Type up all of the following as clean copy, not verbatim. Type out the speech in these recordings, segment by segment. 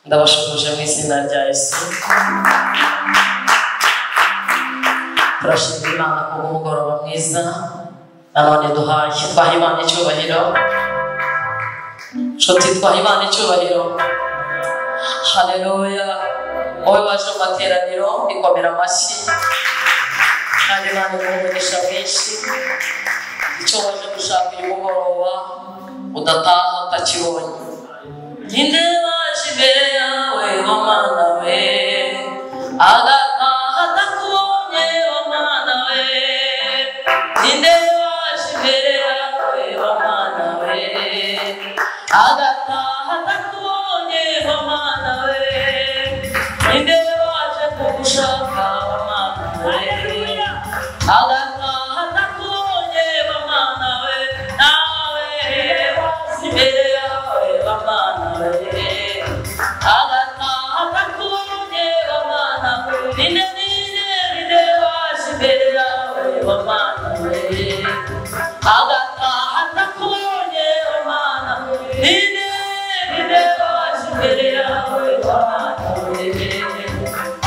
Ndabashuhuje mu izina rya Yesu. Turashimira Imana kubw'umugoroba mwiza nanone duhaye. Twaha Imana icyubahiro. Nshuti, twaha Imana icyubahiro. Haleluya. Wowe waje mu materaniro, ikomera amashyi, kandi Imana iguhe umugisha mwinshi. Icyo waje gushaka uyu mugoroba udataha utakibonye. Ninde waje imbere yawe, o Mana we, agataha atakubonye, o Mana we? Ninde waje imbere yawe, o Mana we, agataha atakubonye, o Mana we? Ninde waje kugushaka, o Mana we, agataha atakubonye, o Mana we? Nawe waje imbere yawe, o Mana we, agataha atakubonye, o Mana we? Ninde, ninde, ninde waje imbere yawe, o Mana we, agataha atakubonye, o Mana we? Ninde, ninde waje imbere yawe, o Mana we,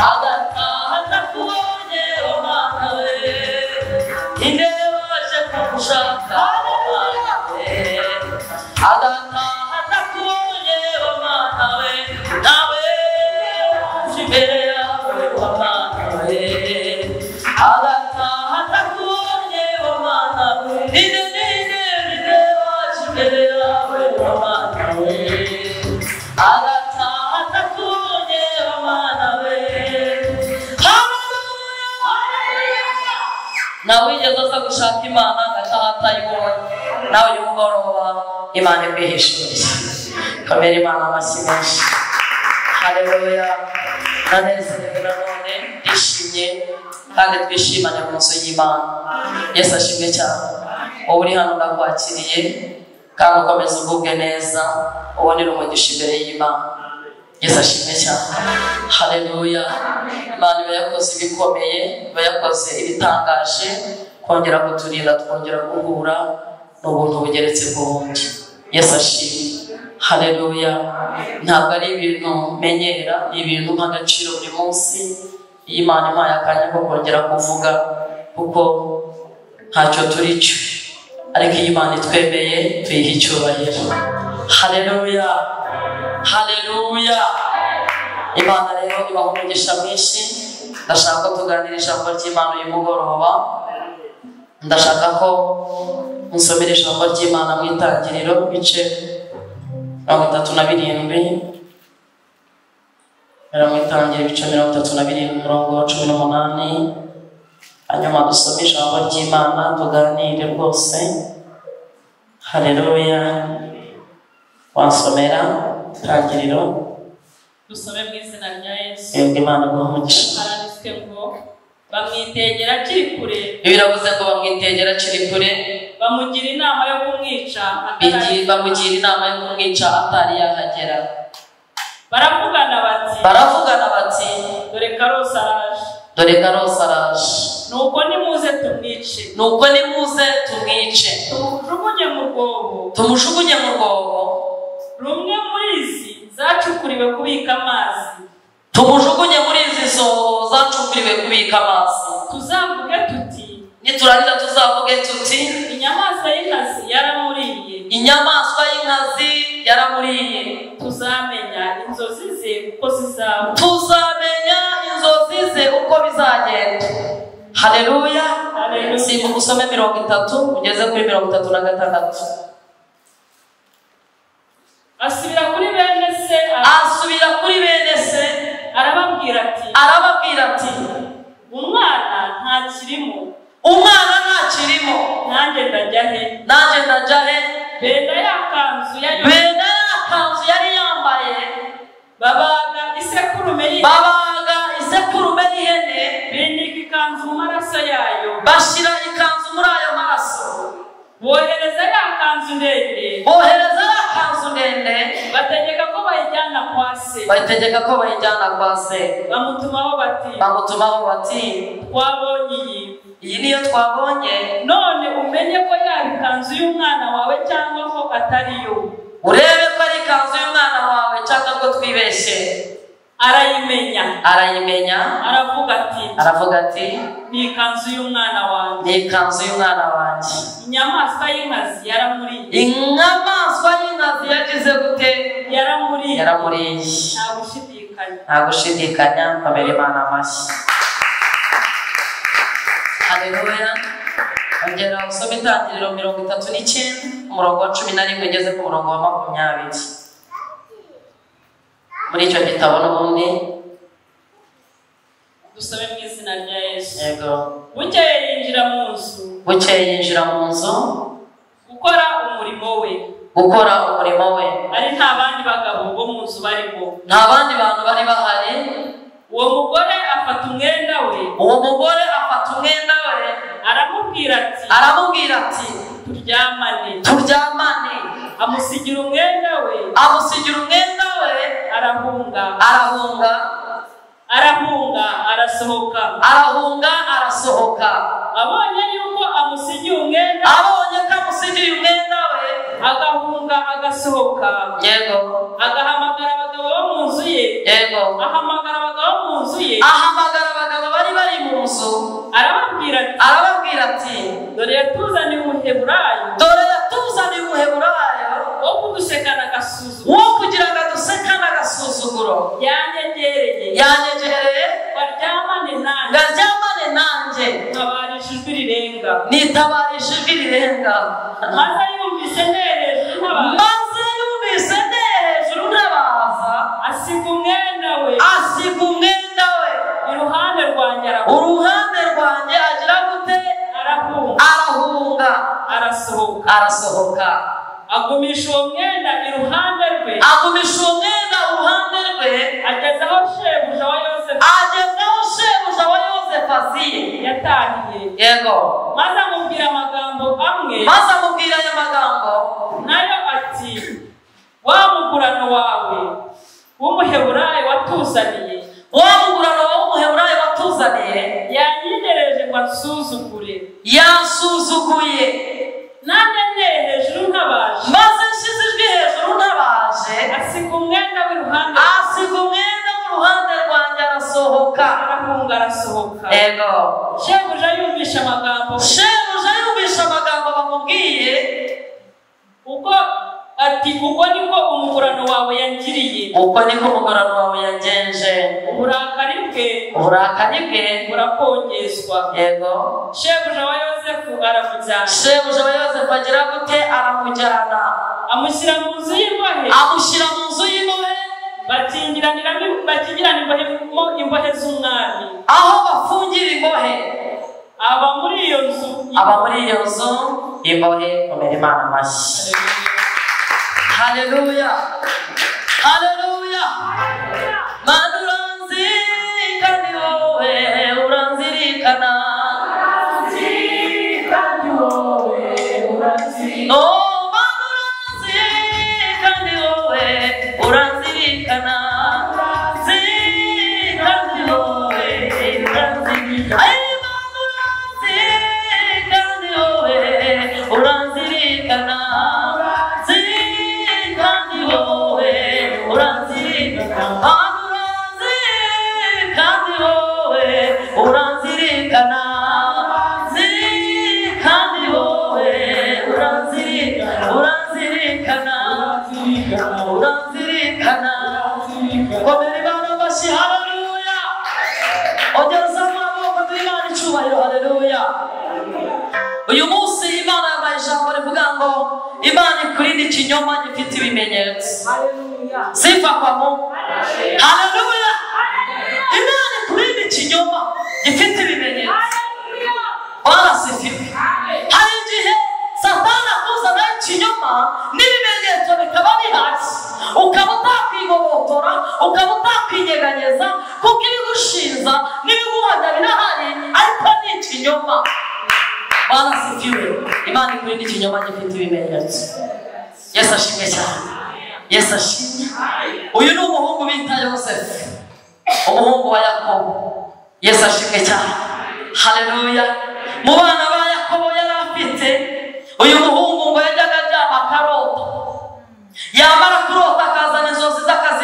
agataha atakubonye, o Mana we? Ninde waje kugushaka, o Mana we, agataha atakubonye, o Mana we? Nawe waje imbere yawe, o Mana we, agataha atakubonye, o Mana we? Ninde, ninde, ninde waje imbere yawe, o Mana we, agataha atakubonye, o Mana we? Haleluya! Nawe wigeze aza gushaka Imana agataha atayibonye, nawe uyu mugoroba Imana ikwihishuriye. Komera Imana amashyi menshi. Haleluya. Ndanezerewe nanone, ndishimye, kandi twishimane mu nzu y'Imana. Yesu ashimwe cyane. Wowe uri hano ndakwakiriye, kandi ukomeze ugubwe neza, ubonere umugisha imbere y'Imana. Yesu ashimwe cyane. Haleluya. Imana iba yakoze ibikomeye, iba yakoze ibitangaje, kongera kuturinda twongera guhura n'ubuntu bugeretse ku bundi. Yesu ashimwe. Haleluya. Ntabwo ari ibintu menyera, ni ibintu mpa agaciro buri munsi. Iyo Imana impaye akanya ko kongera kuvuga, kuko ntacyo turi cyo, ariko iyo Imana itwemeye tuyiha icyubahiro. Haleluya. Haleluya. Imana rero ibaha umugisha mwinshi. Ndashaka ko tuganira ijambo ry'Imana uyu mugoroba. Ndashaka ko musomera ijambo ry'Imana mu Itangiriro ibice 37. Mu Itangiriro ibice 37 umurongo wa 18. Hanyuma dusome ijambo ry'Imana tuganire rwose. Haleluya. Wansomera Itangiriro. Dusome mu izina rya Yesu. Yego, Imana iguhe umugisha. Haranditswe ngo bamwitegera akiri kure. Biravuze ngo bamwitegera akiri kure, bamugira inama yo kumwica bamugira inama yo kumwica atari yahagera. Baravugana bati, baravugana bati, dore Karosi araje, dore Karosi araje. Nuko nimuze tumwice, nuko nimuze tumwice, tumujugunye mu rwobo, tumujugunye mu rwobo, rumwe muri izi zacukuriwe kubika amazi, tumujugunye muri izi zobo zacukuriwe kubika amazi. Tuzavuge tuti, niturangiza tuzavuge tuti, inyamaswa y'inkazi yaramuriye, inyamaswa y'inkazi yaramuriye. Tuzamenya inzozi ze uko zizaba, tuzamenya inzozi ze uko bizagenda. Haleluya. Simbuka usome 30 ugeze kuri 36. Asubira kuri bene se, asubira kuri bene se, arababwira ati, arababwira ati, umwana ntakirimo, umwana ntakirimo, nanjye ndajya he, nanjye ndajya he? Benda ya kanzu yari, benda ya kanzu yari yambaye, babaga isekurume y'ihene, babaga isekurume y'ihene, binika ikanzu mu maraso yayo, bashyira ikanzu muri ayo maraso, bohereza ya kanzu ndende, bohereza ya kanzu ndende, bategeka ko bayijyana kwa se, bategeka ko bayijyana kwa se. Bamutumaho bati, bamutumaho bati, twabonye iyi, iyi niyo twabonye, none umenye ko yaba ikanzu y'umwana wawe cyangwa ko atari yo, urebe ko ari ikanzu y'umwana wawe Ntabwo nshaka ko twibeshye. Arayimenya. Arayimenya. Aravuga ati. Aravuga ati ni ikanzu y'umwana wanjye. Ni ikanzu y'umwana wanjye. Inyamaswa y'inkazi yaramuriye. Inyamaswa y'inkazi yagize gute? Yaramuriye. Yaramuriye. Nta gushidikanya. Nta gushidikanya. Komera Imana amashyi. Haleluya. Ongera usome Itangiriro 39 umurongo wa 11 ugeze ku murongo wa 20. Muri icyo gitabo n'ubundi dusome mu izina rya Yesu. Yego. Bukeye yinjira mu nzu. Bukeye yinjira mu nzu gukora umurimo we. Gukora umurimo we. Ari nta bandi bagabo bo mu nzu barimo. Nta bandi bantu bari bahari. Uwo mugore afata umwenda we. Uwo mugore afata umwenda we. Aramubwira ati. Aramubwira ati turyamane. Turyamane. Amusigira umwenda we. Amusigira umwenda we. Arahunga. Arahunga. Arahunga arasohoka. Arahunga arasohoka. Abonye yuko amusigiye umwenda. Abonye ko amusigiye umwenda we. Agahunga agasohoka. Yego. Agahamagara abagabo bo mu nzu ye. Yego. Ahamagara abagabo mu nzu ye. Ahamagara abagabo bari bari mu nzu. Arababwira ati. Arababwira ati dore yatuzaniye umuheburayo. Dore yatuzaniye umuheburayo wo kudusekana agasuzuguro. Wo kugira ngo adusekane agasuzuguro. Yanyegereye. Yanyegereye. Baryamane nanjye. Baryamane nanjye. Ntabarisha ijwi rirenga. Nitabarisha ijwi rirenga. Maze yumvise ntereje ntabaza. Maze yumvise ntereje ntabaza. Asiga umwenda we. Asiga umwenda we. Iruhande rwanjye arahunga. Uruhande rwanjye agira gute? Arahunga. Arahunga. Arasohoka. Arasohoka. Agumisha uwo mwenda iruhande rwe. Agumisha uwo mwenda uruhande rwe. Ageza aho shebuja wa Yosefu. Ageza aho shebuja wa Yosefu aziye. Yatahiye. Yego. Maze amubwira amagambo amwe. Maze amubwira aya magambo. Nayo ati wa mugurano wawe w'umuheburayo watuzaniye. Wa mugurano w'umuheburayo watuzaniye. Yanyegereje ngo ansuzugure. Yansuzuguye. Nanjye nteye hejuru ntabaje. Maze nshyize ijwi hejuru ntabaje. Asiga umwenda w'iruhande. Asiga umwenda w'uruhande rwanjye arasohoka. Arahunga arasohoka. Yego. Shebuja yumvisha amagambo. Shebuja yumvisha amagambo bamubwiye. Uko ati uko niko umugurano wawe yangiriye. Uko niko umugurano wawe yangenje. Uburakari bwe. Uburakari bwe burakongezwa. Yego. Shebuja wa Yosefu aramujyana. Shebuja wa Yosefu agira gute? Aramujyana. Amushyira mu nzu y'imbohe. Amushyira mu nzu y'imbohe. Bakingirana imbohe z'umwami. Aho bafungira imbohe. Aba muri iyo nzu. Aba muri iyo nzu imbohe. Komera Imana amashyi. Haleluya. Haleluya. Mana uranzirikana wowe uranzirikana. Uranzirikana wowe uranzirikana. Oh, Mana uranzirikana wowe uranzirikana. Uranzirikana wowe uranzirikana. Ay, Mana uranzirikana wowe uranzirikana. Uyu munsi Imana yabaye ijambo rivuga ngo Imana ikurinde ikinyoma gifite ibimenyetso. Sifa kwa Mungu. Haleluya. Imana ikurinde ikinyoma gifite ibimenyetso. Bwana asifiwe. Hari igihe Satani akuzana ikinyoma n'ibimenyetso bikaba bihari, ukaba utakwigobotora, ukaba utakwinyeganyeza, kuko ibigushinza n'ibiguhanya birahari, ariko ni ikinyoma. Bwana asifiwe. Imana ikurinde ikinyoma gifite ibimenyetso. Yesu ashimwe cyane. Yesu ashimwe. Uyu ni umuhungu bita Yosefu, umuhungu wa Yakobo. Yesu ashimwe cyane. Haleluya. Mu bana ba Yakobo yari afite uyu muhungu ngo yajyaga aryama akarota, yamara kurota akazana inzozi z'akazi.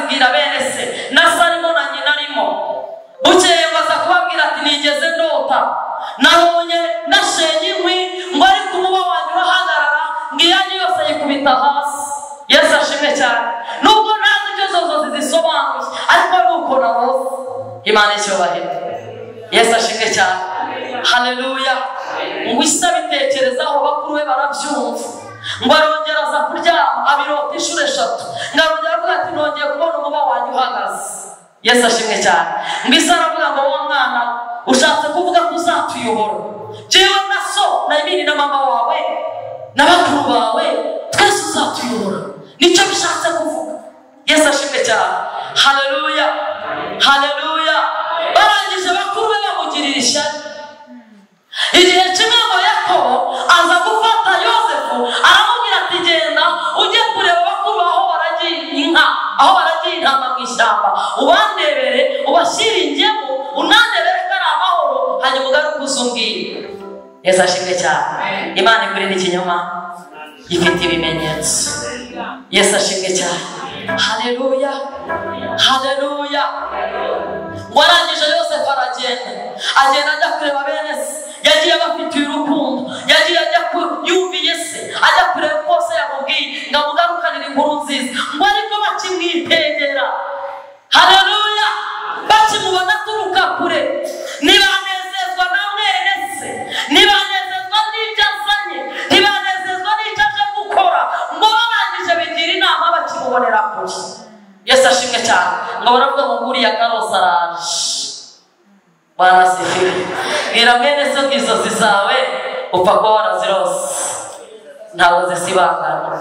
Imana icyubahiro. Yesu ashimwe cyane. Haleluya. Ngo ise abitekerezaho, bakuru be barabyumva. Ngo arongera aza kuryama, abirota inshuro 3. Ngo arongera avuga ati nongeye kubona umuba wanjye uhagaze. Yesu ashimwe cyane. Ngo ise aravuga ngo wa mwana ushatse kuvuga ko uzatuyobora, jewe na so na ibindi na mama wawe na bakuru bawe twese uzatuyobora, nicyo bishatse kuvuga. Yesu ashimwe cyane. Haleluya. Haleluya. Barangije bakuru be bamugirira ishyari. Igihe kimwe ngo Yakobo aza gufata Yosefu aramubwira ati genda ujye kureba bakuru aho baragiye inka, aho baragiye intama mu ishyamba, ubandebere, ubashyire ingemu, unandebere ko ari amahoro, hanyuma ugaruke uzumbwire. Yesu ashimwe cyane. Imana ikurinde ikinyoma gifite ibimenyetso. Yesu ashimwe cyane. Haleluya. Haleluya. Ngo arangije Yosefu aragenda, agenda ajya kureba bene se. Yagiye abafitiye urukundo, yagiye ajya yumviye se, ajya kureba uko se yamubwiye ngo amugarukanire inkuru nziza. Ngo ariko bakimwitegera, haleluya, bakimubona aturuka kure, ntibanezezwa na mwene se, ntibanezezwa n'ibyo azanye, ntibanezezwa n'icyo aje gukora. Ngo barangije bigira inama bakimubonera kure. Yesu ashimwe cyane. Ngo baravuga ngo nguriya karosi araje. Bwana asifiwe. Bwira mwene se ngo inzozi zawe upfa kuba warazirose, ntabwo zisibangana.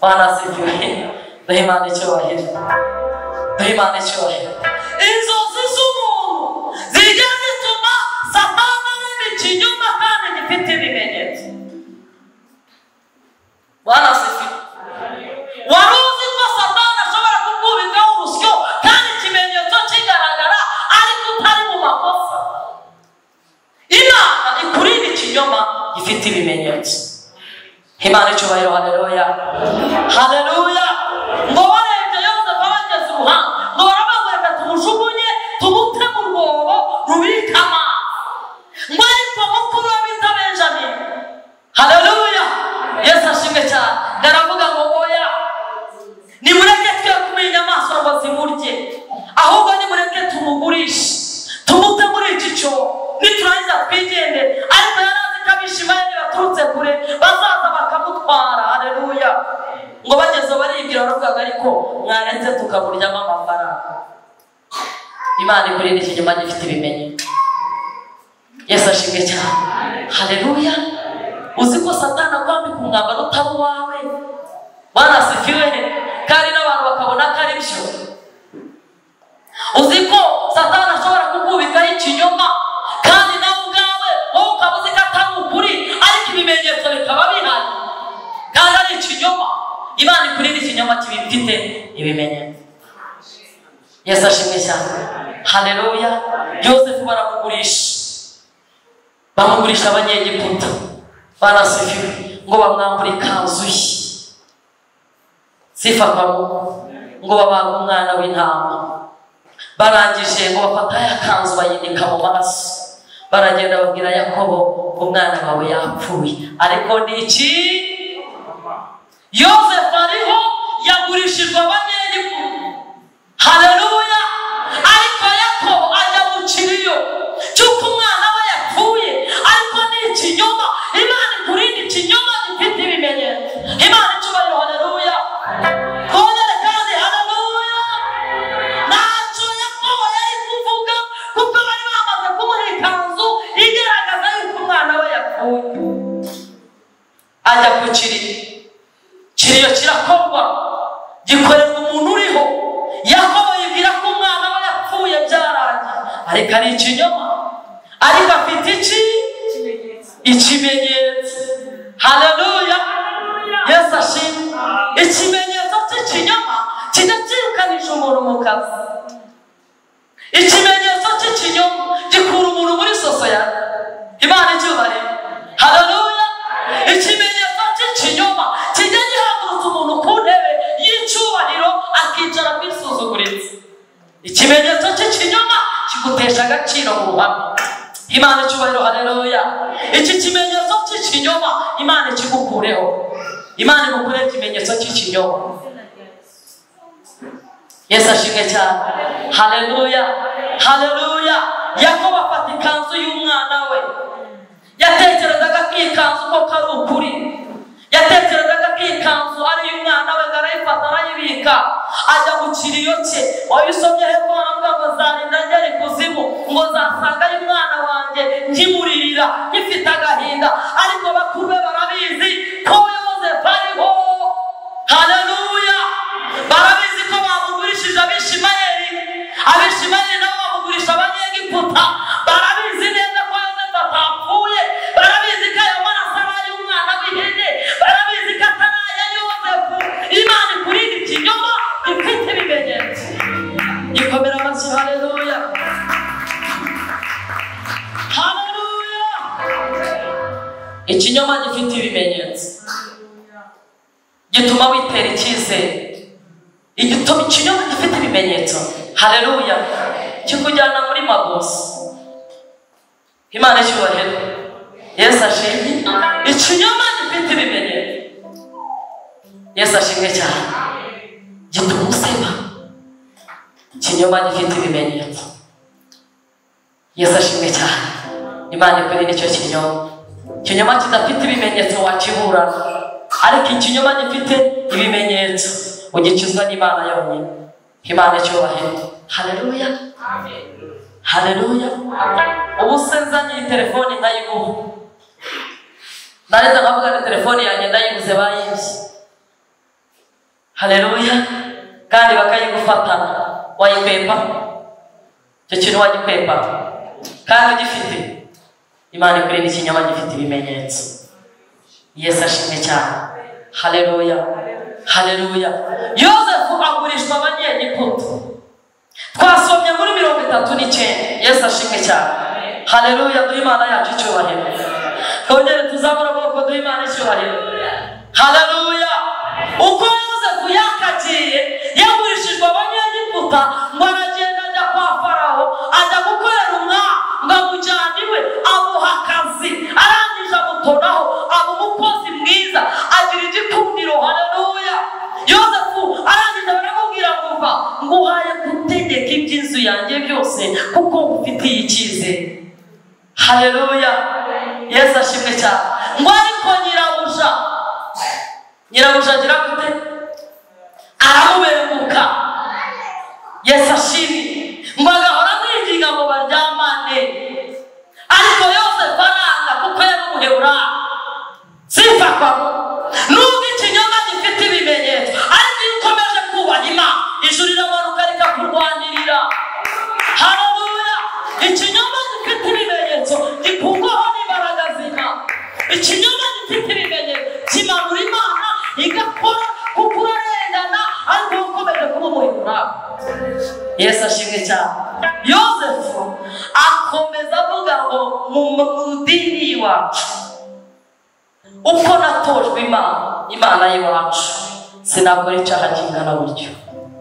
Bwana asifiwe. Duhe Imana icyubahiro. Duhe Imana icyubahiro. Inzozi z'umuntu zijya zituma Satani arema ikinyoma kandi gifite ibimenyetso. Bwana asifiwe. Wari uzi ko Satani ashobora kukubikaho urusyo kandi ikimenyetso kigaragara ariko utari mu makosa. Imana ikurinde ikinyoma gifite ibimenyetso. Imana icyubahiro. Haleluya. Haleluya. Ngo barebye Yosefu abageze uruhande, ngo baravuga reka tumujugunye tumute mu rwobo rubika amazi. Ngo ariko mukuru we bita Benjamin, haleluya, Yesu ashimwe cyane, aravuga ngo oya, nimureke twe kumenya inyamaswa ngo zimurye, ahubwo nimureke tumugurishe tumute muri iki cyobo, niturangiza twigende. Ariko yari azi ko Abishimayeli baturutse kure bazaza bakamutwara. Haleluya. Ngo bageze baribwira baravuga ngo ariko mwaretse tukamuryamo amafaranga. Imana ikurinde ikinyoma gifite ibimenyetso. Yesu ashimwe cyane. Haleluya. Uzi ko Satani akwambika umwambaro utari uwawe. Bwana asifiwe. Kandi n'abantu bakabona ko ari byo. Uzi ko Satani ashobora kukubikaho ikinyoma kandi nawe ubwawe wowe ukaba uzi ko atari ukuri, ariko ibimenyetso bikaba bihari kandi ari ikinyoma. Imana ikurinde ikinyoma kibifite ibimenyetso. Yesu ashimwe cyane. Haleluya. Yosefu baramugurisha, bamugurisha Abanyegiputa. Bwana asifiwe. Ngo bamwambure ikanzu ye. Sifa kwa Mungu. Ngo babaga umwana w'intama. Barangije ngo bafata ya kanzu bayinika mu maraso. Baragenda babwira Yakobo ngo umwana wawe yapfuye. Ariko ni iki? Yosefu ariho yagurishijwe Abanyegiputa. Haleluya. Ariko Yakobo ajya mu kiriyo cy'uko umwana we yapfuye, ariko ni ikinyoma. Imana ikurinde ikinyoma gifite ibimenyetso. Imana icyubahiro. Haleluya. Twongere kandi haleluya. Ntacyo Yakobo yari kuvuga kuko bari bamaze kumuha ikanzu igaragaza yuko umwana we yapfuye. Ajya ku kiriyo, kiriyo kirakorwa, gikorerwa umuntu uriho. Yakobo yibwira ko umwana we yapfuye byarangiye, ariko ari ikinyoma. Ariko afite iki? Ikimenyetso. Haleluya. Yesu ashimwe. Ikimenyetso cy'ikinyoma kijya cyirukanisha umuntu mu kazi. Ikimenyetso cy'ikinyoma gikura umuntu muri sosiyete. Imana icyubahiro. Haleluya. Ikimenyetso cy'ikinyoma kijya gihagurutsa umuntu ku ntebe y'icyubahiro akicara kwisuzuguritse. Ikimenyetso cy'ikinyoma kigutesha agaciro mu ruhame. Imana icyubahiro. Haleluya. Iki kimenyetso cy'ikinyoma Imana ikigukureho. Imana igukureho ikimenyetso cy'ikinyoma. Yesu ashimwe cyane. Haleluya. Haleluya. Yakobo afata ikanzu y'umwana we. Yatekerezaga ko iyi kanzu koko ari ukuri. Yatekerezaga ko iyi kanzu ari iy'umwana we, ngo arayifata arayibika, ajya mu kiriyo cye. Wabisomye hepfo baravuga ngo nzarinda ngera ikuzimu, ngo nzasangayo umwana wanjye nkimuririra nkifite agahinda. Ariko bakuru be barabizi ko Yozefu ariho. Haleluya. Barabizi ko bamugurishije Abishimayeli, Abishimayeli nabo bamugurisha Abanyegiputa. Barabizi neza ko Yozefu atapfuye, barabizi ko ayo maraso ari ay'umwana w'ihene, barabizi ko atari aya Yozefu. Imana ikurinde ikinyoma gifite ibimenyetso. Ikomera amashyi. Haleluya. Haleluya. Ikinyoma gifite ibimenyetso gituma witera icyizere. Igituma ikinyoma gifite ibimenyetso, haleluya, kikujyana muri magosi. Imana icyubahiro. Yesu ashimwe. Ikinyoma gifite ibimenyetso, Yesu ashimwe cyane, gituma useba. Ikinyoma gifite ibimenyetso, Yesu ashimwe cyane. Imana ikuri nicyo kinyoma. Ikinyoma kidafite ibimenyetso wakiburana, ariko ikinyoma gifite ibimenyetso ugikizwa n'Imana yonyine. Imana icyubahiro. Haleluya. Haleluya. Ubu se nzanye iyi telefoni nkayiguha, nareza nkavuga ngo telefoni yanjye ndayiguze bayibye. Haleluya. Kandi bakayigufatana, wayikwepa? Icyo kintu wagikwepa kandi ugifite. Imana ikurinde ikinyoma gifite ibimenyetso. Yesu ashimwe cyane. Haleluya. Haleluya. Yozefu agurishwa Abanyegiputa. Twasomye muri 39. Yesu ashimwe cyane. Haleluya. Duhe Imana yacu icyubahiro. Twongere tuzamure amaboko duhe Imana icyubahiro. Haleluya. Uko Yozefu yakagiye, yagurishijwe Abanyegiputa, ngo aragenda ajya kwa Farawo, ajya gukorera umwami, ngo amujyane iwe, amuha akazi, arangije amutonaho, aba umukozi mwiza, agira igikundiro. Haleluya. Yozefu arangije baramubwira ngo uva, nguhaye gutegeka iby'inzu yanjye byose kuko ngufitiye icyizere. Haleluya. Yesu ashimwe cyane. Ngo ariko nyirabuja, nyirabuja agira gute? Aramubenguka. Yesu ashimwe. Ngo agahora amwinginga ngo baryamane, ariko Yozefu aranga kuko yari umuheburayo. Sifakwamo. Nubwo ikinyoma gifite ibimenyetso, ariko iyo ukomeje kubaha Imana, ijuru riramanuka rikakurwanirira. Haleluya. Ikinyoma gifite ibimenyetso gikurwaho n'imbaraga z'Imana. Ikinyoma gifite ibimenyetso kimanura Imana igakora, kuko urarengana, ariko ukomeje kuba umuheburayo. Yesu ashimwe cyane. Yozefu akomeza avuga ngo mu dini y'iwacu, uko natojwe Imana, Imana y'iwacu, sinakora icyaha kingana gutyo.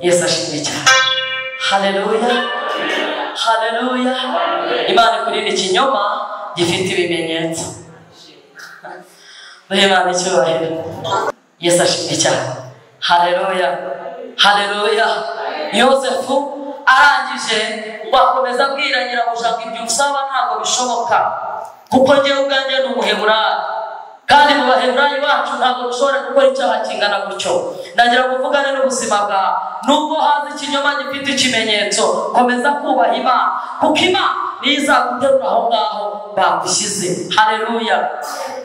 Yesu ashimwe cyane. Haleluya. Haleluya. Imana ikurinde ikinyoma gifite ibimenyetso. Duhe Imana icyubahiro. Yesu ashimwe cyane. Haleluya. Haleluya. Yozefu arangije ngo akomeza abwira nyirabuja ngo ibyo usaba ntabwo bishoboka, kuko njyewe ubwanjye ni umuheburayo, kandi mu baheburayo bacu ntabwo dushobora gukora icyaha kingana gutyo. Ndagira ngo uvugane n'ubuzima bwawe. Nubwo haza ikinyoma gifite ikimenyetso, komeza kubaha Imana, kuko Imana niyo izaguterura aho ngaho bagushyize. Haleluya.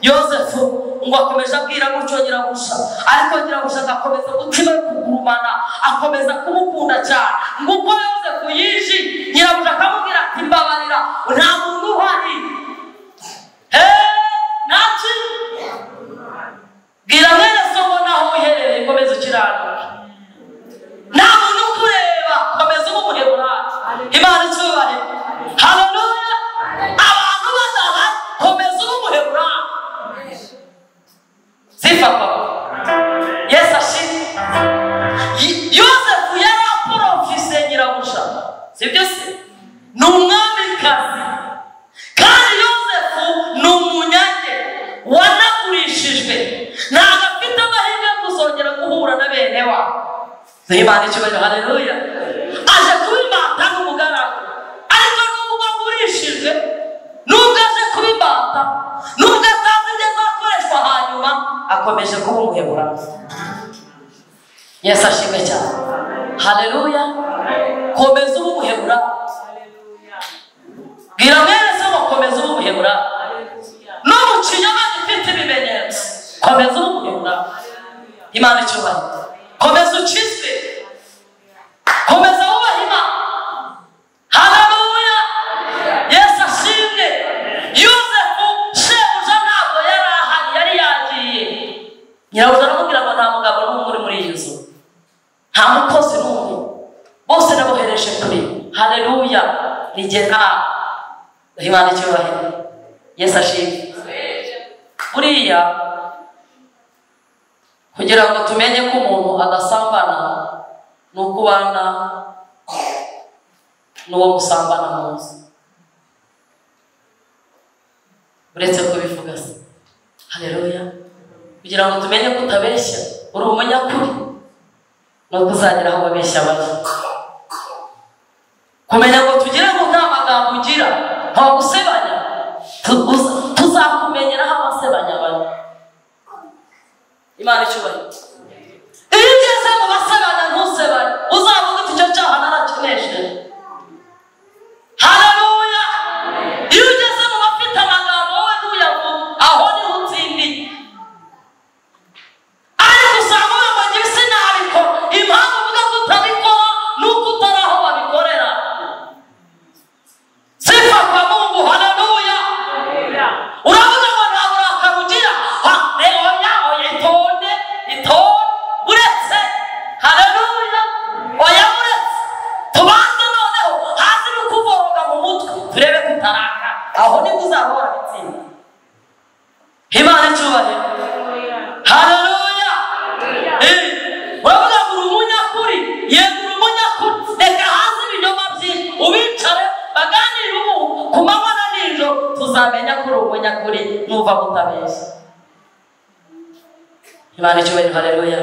Yozefu ngo akomeje abwira gutyo nyirabuja, ariko nyirabuja agakomeza umutima we kugurumana, akomeza kumukunda cyane. Ngo uko Yozefu yije, nyirabuja akamubwira ati mbabarira, nta muntu uhari. Ntaki bwira mwene so ngo naho wiherereye komeza ukiranuke. Nta muntu ukureba, komeza ube umuheburayo. Imana icyubahiro. Haleluya. Abantu badahari, komeza ube umuheburayo. Sifa kwa Yesu ashimwe. Yozefu yari aporofise nyirabuja, sibyo se? Ni umwamikazi, kandi Yozefu ni umunyage wanagurishijwe, ntabwo afite amahirwe yo kuzongera guhura na bene wabo. Imana icyubahiro. Haleluya. Aje kuba imbata n'umugaragu, Ukomeje kuba umuheburayo. Yesu ashimwe cyane. Haleluya. Komeza ube umuheburayo. Bwira mwene se ngo komeza ube umuheburayo. No mu kinyoma gifite ibimenyetso, komeza ube umuheburayo. Imana icyubahiro. Komeza ukizwe. Komeza wubahe Imana. Haleluya. Yesu ashimwe. Yosefu shebuja ntabwo yari ahari, yari yagiye. Nyirabuja aramubwira ngo nta mugabo n'umwe uri muri iyi nzu, nta mukozi n'umwe, bose nabohereje kuri. Haleluya. Ni jye nawe. Imana icyubahiro. Yesu ashimwe. Buriya kugira ngo tumenye ko umuntu adasambana ni uko ubana n'uwo musambana mu nzu. Uretse kubivuga se. Haleluya. Kugira ngo tumenye ko utabeshya, uri umunyakuri, ni uko uzagera aho babeshya bari. Kumenya ngo tugire ngo nta magambo ugira, nta gusebanya, tuzakumenyera aho abasebanya bari. Imana icyubahiro. Iyo ugeze mu basebanya ntusebanye, uzavuga uti icyo cyaha narakinesheje. Haleluya. Iyo ugeze mu bafite amagambo wowe ntuyavuge, aho niho utsindiye. Ariko usanga uvuga ngo njye sinabikora. Impamvu uvuga ko utabikora ni uko utari aho babikorera. Sifa kwa Mungu. Haleluya. Uravuga ngo nta burakari ugira. Oya, oya, itonde, itonde, uretse. Haleluya. Oya, uretse. Tubanze noneho hasi no kuvoroga mu mutwe, turebe ko utaraka. Aho nibwo uzaba warabitsinze. Imana icyubahiro. Haleluya. Uravuga ngo uri umunyakuri. Yego uri umunyakuri. Reka hasi ibinyoma byinshi, ubicare baganire ubu ku manywa na nijoro, tuzamenya ko uri umunyakuri nuva kutabeshya. Imana icyubahiro. Haleluya.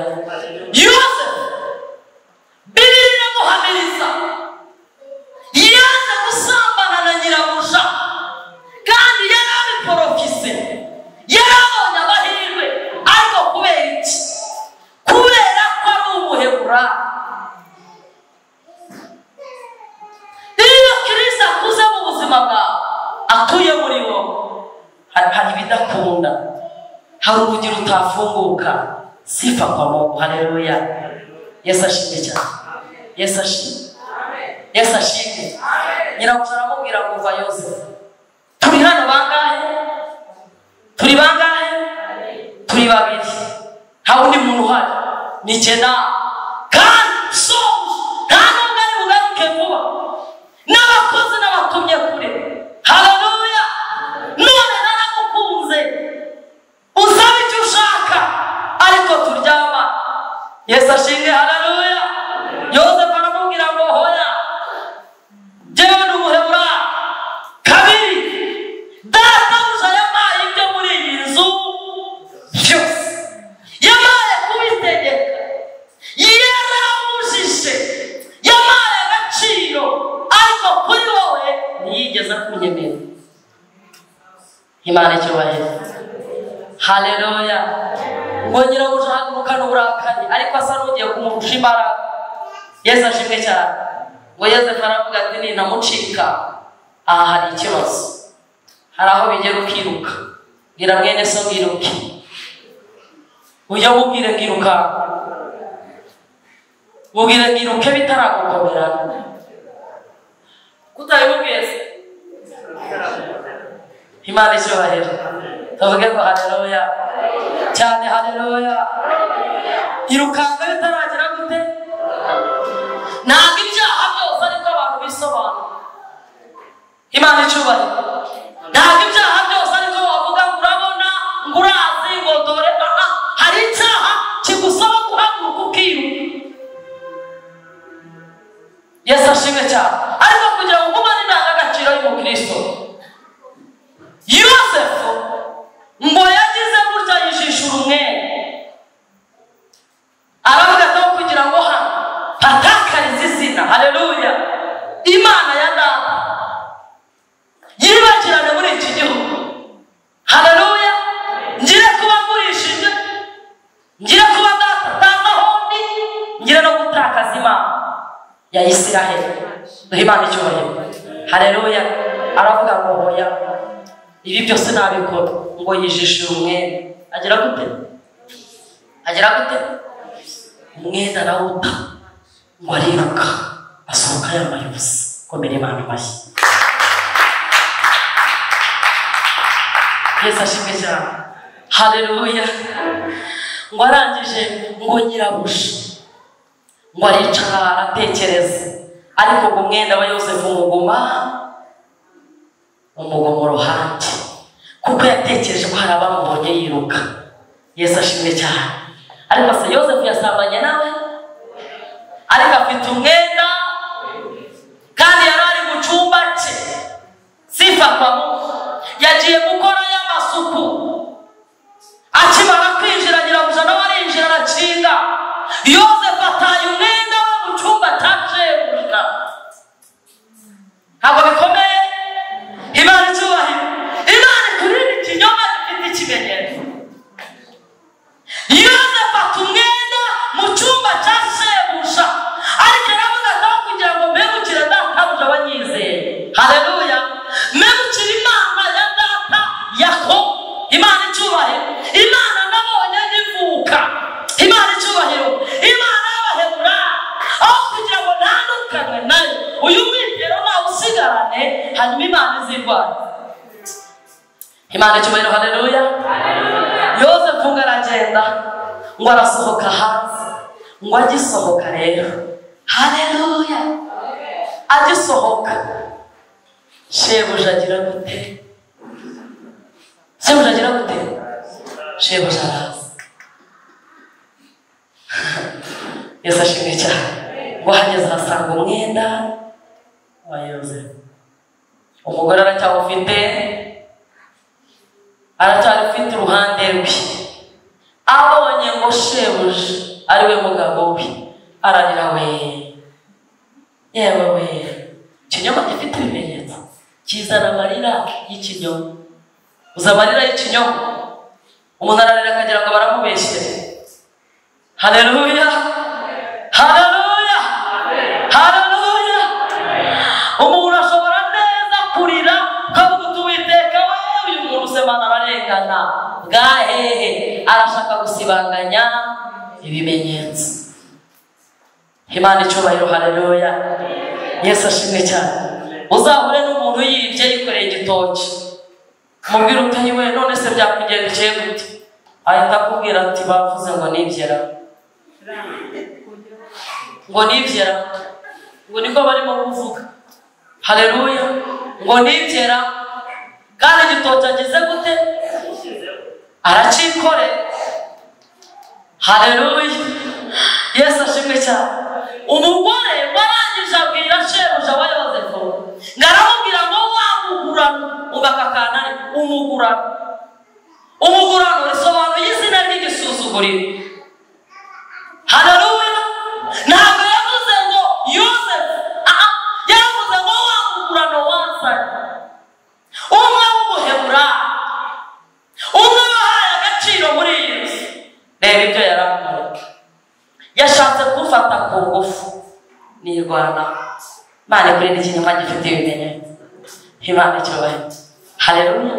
Yosefu Bibiliya iramuhamiriza, yaje gusambana na nyirabuja, kandi yari abiporofise, yari abonye amahirwe, ariko kubera iki? Kubera ko ari umuheburayo. Iyo Kristo akuze mu buzima bwawe, atuye muri wowe, hari ibidakunda, hari urugi rutafunguka. Sifa kwa Mungu. Haleluya. Yesu ashimwe cyane. Yesu ashimwe. Yesu ashimwe. Nyirabuja aramubwira ngo uva Yosefu, turi hano bangahe? Turi bangahe? Turi babiri. Nta wundi muntu uhari, ni jye nawe. Kandi so nta nubwo ari bugaruke vuba, n'abakozi n'abatumye kure. Haleluya. None naragukunze, uzabe icyo ushaka, ariko turyama. Yesu ashimwe. Haleluya. Yosefu aramubwira ngo hoya, jyewe ni umuheburayo. Kabiri, databuja yampaye ibyo muri iyi nzu byose, yampaye kubitegeka, yarabujije, yampaye agaciro, ariko kuri wowe ntiyigeze akunyemera. Imana icyubahiro. Haleluya. Ngo nyirabuja ahagurukana uburakari, ariko asa n'ugiye kumurusha imbaraga. Yesu ashimwe cyane. Ngo Yosefu aravuga ati nintamucika, aha hari ikibazo. Hari aho bigera ukiruka. Bwira mwene so ngiruke. Ujya mubwire ngiruka. Mubwire ngiruke bitaragukomerana. Kutabimubwiye se? Imana icyubahiro. Tuvuge ngo haleluya. Cyane haleluya. Irukanka bitaragira gute? Ntabwo ibyaha byose ariko abantu bisobanura. Imana icyubahiro. Ntabwo ibyaha byose ariko wavuga ngo urabona, ngo urazi, ngo dore. Hari icyaha kigusaba guhaguruka ukiruka. Yesu ashimwe cyane. Ariko kugira ngo ugumane indangagaciro y'umukristo, Yosefu ngo yagize gutya yijishura umwere, aravuga ati kugira ngo hano hatakarize izina. Haleluya. Imana ya data yibagirane muri iki gihugu. Haleluya. Ngire kuba ngurishije, Isiraheli. Duhe Imana icyubahiro. Haleluya. Aravuga ngo hoya, ibi byose nabikora. Ngo yijishira umwenda. Agira gute? Agira gute? Umwenda arawuta, ngo ariruka asohoka yambaye ubusa. Komera Imana amashyi. Yesu ashimwe cyane. Haleluya. Ngo arangije ngo nyirabuja ngo aricara aratekereza, ariko ngo umwenda wa Yosefu umuguma uruhande, kuko yatekereje ko hari abamubonye yiruka. Yesu ashimwe cyane. Ariko se Yosefu yasambanye nawe, ariko afite umwenda, kandi yari ari mu cyumba cye. Sifa kwa Mungu. Yagiye gukora y'amasuku, akimara kwinjira nyirabuja nawe arinjira arakinga. Yosefu ataye umwenda we mu cyumba cya shebuja. Ntabwo bikomeye? Imana icyubahiro. Imana ikurinde ikinyoma gifite ikimenyetso. Yosefu ata umwenda mu cyumba cya shebuja, ariko aravuga ati aho kugira ngo mbegukire databuja abanyizeye. Haleluya. Mbegukire Imana ya data Yakobo. Imana icyubahiro. Imana nabonye nkivuka. Imana icyubahiro. Imana y'Abaheburayo. Aho kugira ngo ntandukanywe nayo, uyu mwitero nawusigarane, hanyuma Imana izirwara. Imana icyubahiro. Haleluya. Yosefu ngo aragenda, ngo arasohoka hanze. Ngo agisohoka rero, haleluya, agisohoka shebuja agira gute? Shebuja agira gute? Shebuja araza. Yesu ashimwe cyane. Ngo ahageze ahasanga umwenda wa Yosefu. Umugore aracyawufite, aracyarufite uruhande rwe. Abonye ngo shebuja ari we mugabo we, ararira we, yewe we. Ikinyoma gifite ibimenyetso kizana amarira y'ikinyoma. Uza amarira y'ikinyoma, umuntu ararira akagira ngo baramubeshyere. Haleluya, haleluya, haleluya. Umuntu ashobora neza kurira ukavuga uti Uwiteka we, uyu muntu usemana ararengana bwahehe, arashaka gusibanganya ibimenyetso. Imana icyubahiro. Haleluya. Yesu ashimwe cyane. Uzahure n'umuntu yibye yikoreye igitoki, umubwira uti we none se byakugendekeye gute? Ahita akubwira ati bavuze ngo nibyera, ngo nibyera, ngo niko barimo kuvuga. Haleluya. Ngo nibyera, kandi igitoki agize gute? Aracikore. Haleluya. Yesu ashimwe cyane. Umugore warangije abwira shebuja wa Yosefu, ngo aramubwira ngo wamugurano, ubakakana umugurano. Umugurano risobanuye izina ry'igisuzuguriro. Haleluya. Ntabwo yavuze ngo Yosefu, aha, yaravuze ngo wamugurano wazanye, umwe w'umuheburayo, umwe wahaye agaciro muri iyi nzu. Reba ibyo yarambuye. Yashatse kumfata ku ngufu nirwanaho. Imana ikurinde ikinyoma gifite ibimenyetso. Imana icyubahiro. Haleluya.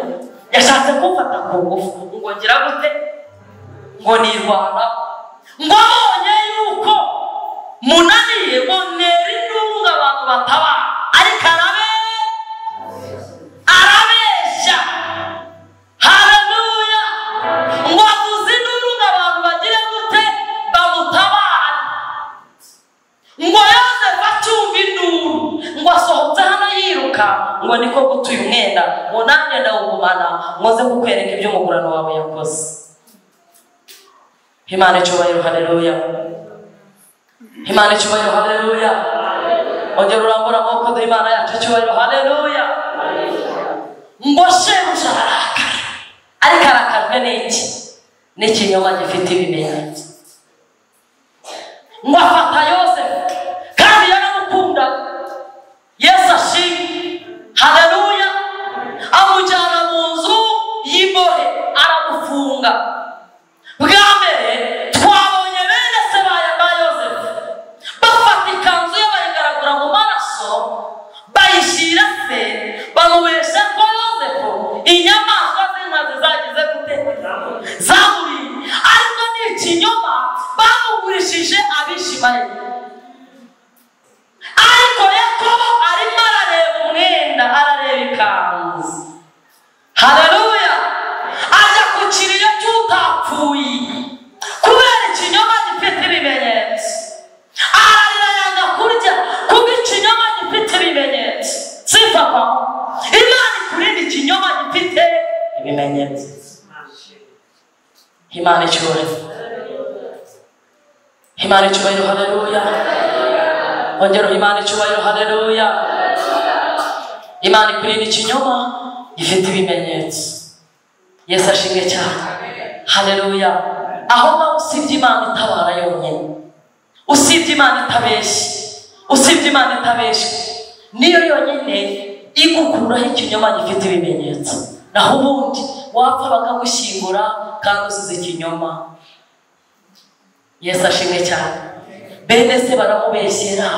Yashatse kumfata ku ngufu ngo ngira gute? Ngo nirwanaho. Ngo abonye yuko munaniye, ngo nera induru abantu batabara, ariko arabeshya. Haleluya. Ngo avuze induru ngo abantu bagire gute? Bamutabara. Ngo Yosefu acyumva induru, ngo asohotse hano yiruka, ngo niko gutuye umwenda, ngo nanjye ndawugumana, ngo nze kukwereka ibyo umugurano wawe yakoze. Imana icyubahiro. Haleluya. Imana icyubahiro. Haleluya. Ongera urambura amaboko duhe Imana yacu icyubahiro. Haleluya. Ngo shebuja ararakara, ariko arakajwe n'iki? N'ikinyoma gifite ibimenyetso. Ngo afata Yosefu, kandi yaramukunda. Yesu ashimwe. Haleluya. Amujyana mu nzu y'imbohe aramufunga. Bwa mbere twabonye bene se ba Yosefu bafata ikanzu ye bayigaragura mu ibimenyetso. Imana icyubahiro, Imana icyubahiro, haleluya. Ongera Imana icyubahiro, haleluya. Imana ikurinda ikinyoma ifite ibimenyetso. Yesu ashimwe cyane, haleluya. Aho ngaho usibye Imana itabara yonyine, usibye Imana itabeshya, usibye Imana itabeshya, niyo yonyine igukuraho ikinyoma gifite ibimenyetso. Naho ubundi wapfa bakagushyingura kandi usize ikinyoma. Yesu ashimwe cyane. Bene se baramubeshyera.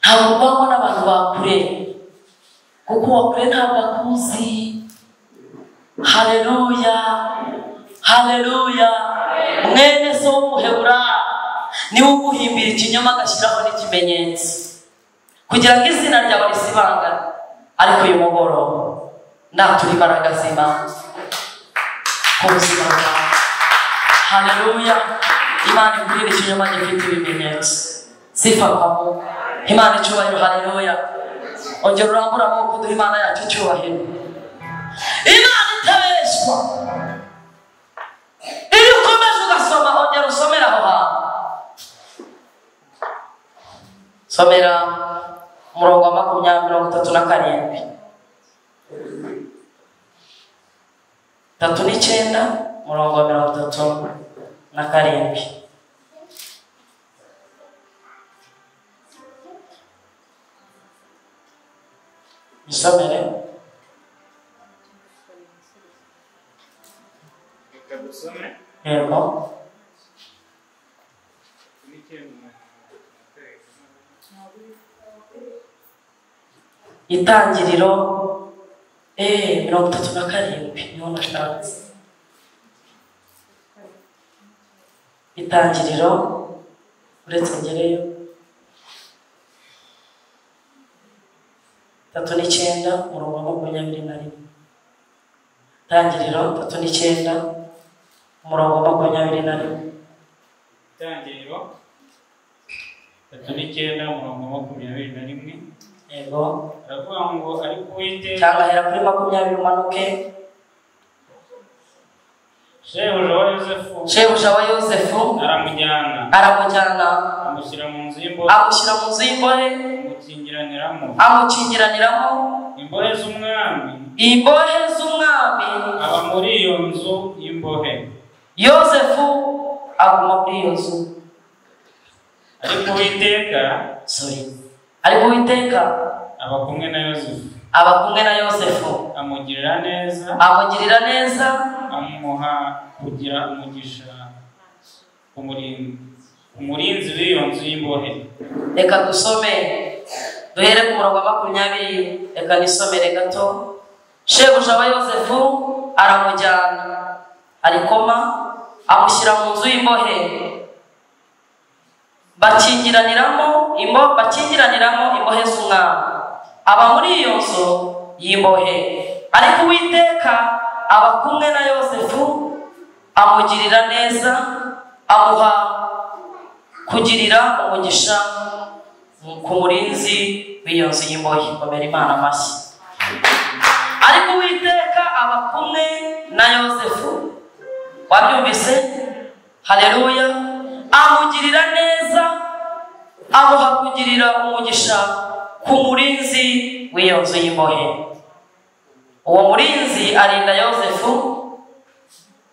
Ntabwo ubamo n'abantu bakure, kuko uwakure ntabwo akuzi. Haleluya, haleluya. Mwene se w'umuhebura niwe uguhimbira ikinyoma agashyiraho n'ikimenyetso kugira ngo izina ryawe risibangane. Ariko uyu mugoroba ndatura imbaraga z'Imana ku buzima bwawe. Haleluya. Imana ikurinde ikinyoma gifite ibimenyetso. Sifa kwa Mungu. Imana icyubahiro, haleluya. Ongera urambure amaboko duhe Imana yacu icyubahiro. Imana itabeshwa. Iyo ukomeje ugasoma, ongera usomera aho hantu. Somera umurongo wa 37. 39 umurongo wa 37. Isomere. Reka dusome. Yego. Itangiriro 37 niho nashatse. Itangiriro, uretse ngereyo 39 umurongo wa 21. Itangiriro 39 umurongo wa 21. Itangiriro 39 umurongo wa 21. Yego. Aravuga ngo ariko Uwiteka, cyangwa hera kuri 20 umanuke. Shebuja wa Yosefu aramujyana amushyira mu nzu y'imbohe, amukingiraniramo imbohe z'umwami, aba muri iyo nzu y'imbohe. Yosefu aguma muri iyo nzu. Ariko Uwiteka aba kumwe na Yosefu, amugirira neza, amuha kugira umugisha ku murinzi w'iyo nzu y'imbohe. Reka dusome duhere ku murongo wa 20. Reka nisomere gato. Shebuja wa Yosefu aramujyana, arikoma, amushyira mu nzu y'imbohe. Bakingiraniramo imbohe z'umwami, aba muri iyo nzu y'imbohe. Ariko Uwiteka aba kumwe na Yosefu, amugirira neza, amuha kugirira umugisha ku murinzi w'iyo nzu y'imbohe. Komera Imana amashyi. Ariko Uwiteka aba kumwe na Yosefu. Wabyumvise? Haleluya. Amugirira neza, amuha kugirira umugisha ku murinzi w'iyo nzu y'imbohe. Uwo murinzi arinda Yosefu,